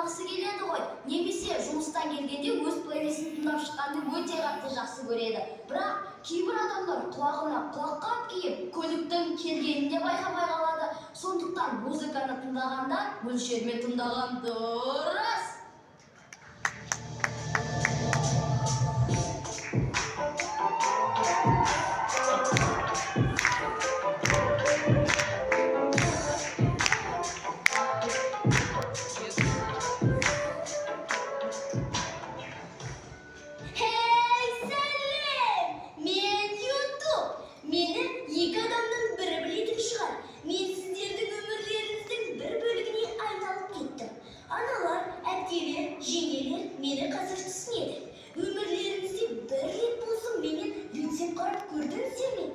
тыңдағысы келеді ғой. Немесе жұмыстан келгенде өз плейлистін тыңдап шыққанды өте қатты жақсы көреді. Бірақ кейбір адамдар құлағына құлаққап киіп, көліктің келгенін де байқамай қалады. Сондықтан музыканы тыңдағанда мөлшермен тыңдаған дұрыс. Хей, сәлем! Мен YouTube. Мені екі адамның бірі білетін шығар. Мен сіздердің өмірлеріңіздің бір бөлігіне айналып кеттім. Аналар, әпкелер, жеңгелер мені қазір түсінеді. Өмірлеріңізде бір рет болсын менен рецепт қарап көрдіңіздер ме?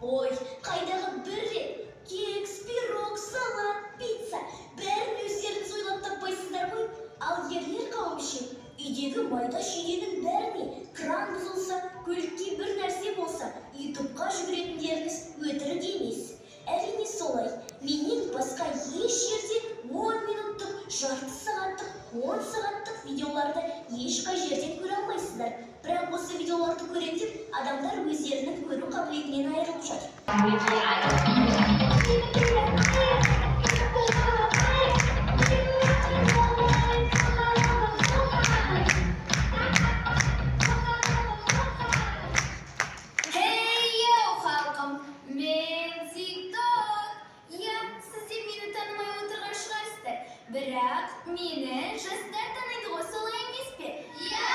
Ой, қайдағы бір рет? Кекс, пирог, салат, пицца. Бәрін өздеріңіз ойлап таппайсыздар ғой. Ал ерлер қауымы ше? Үйдегі майда шүйденің бәріне кран бұзылса, көлікке бір нәрсе болса, ютубқа жүгіретіндеріңіз өтірік емес. Әрине солай. Менен басқа еш жерде 10 минуттық, жарты сағаттық, 10 сағаттық видеоларды ешқай жерден көре алмайсыздар. Бірақ осы видеоларды көрем деп адамдар өздерінің көру қабілетінен айырылып жатыр. Хей, йоу, халқым! Мен TikTok. Иә, сіздер мені танымай отырған шығарсыздар. Бірақ мені жастар таниды ғой, солай емес пе? Иә!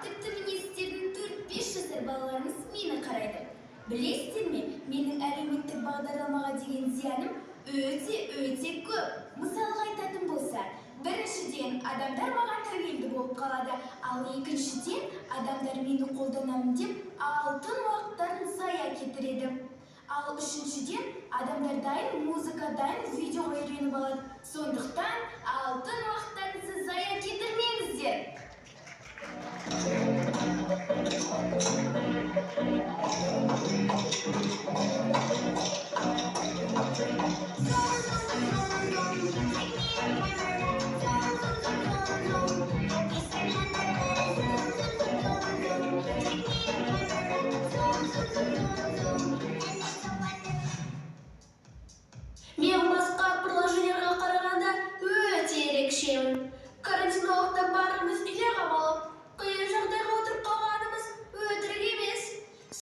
Тіпті міне сіздердің 4-5 жасар балаларыңыз мені қарайды. Білесіздер ме, менің әлеуметтік бағдарламаға деген зияным өте-өте көп. Мысалға айтатын болса, біріншіден, адамдар маған тәуелді болып қалады, ал екіншіден, адамдар мені қолданамын деп алтын уақыттарын зая кетіреді. Ал үшіншіден, адамдар дайын музыка, дайын видеоға үйреніп алады. Сондықтан алтын уақыттарыңызды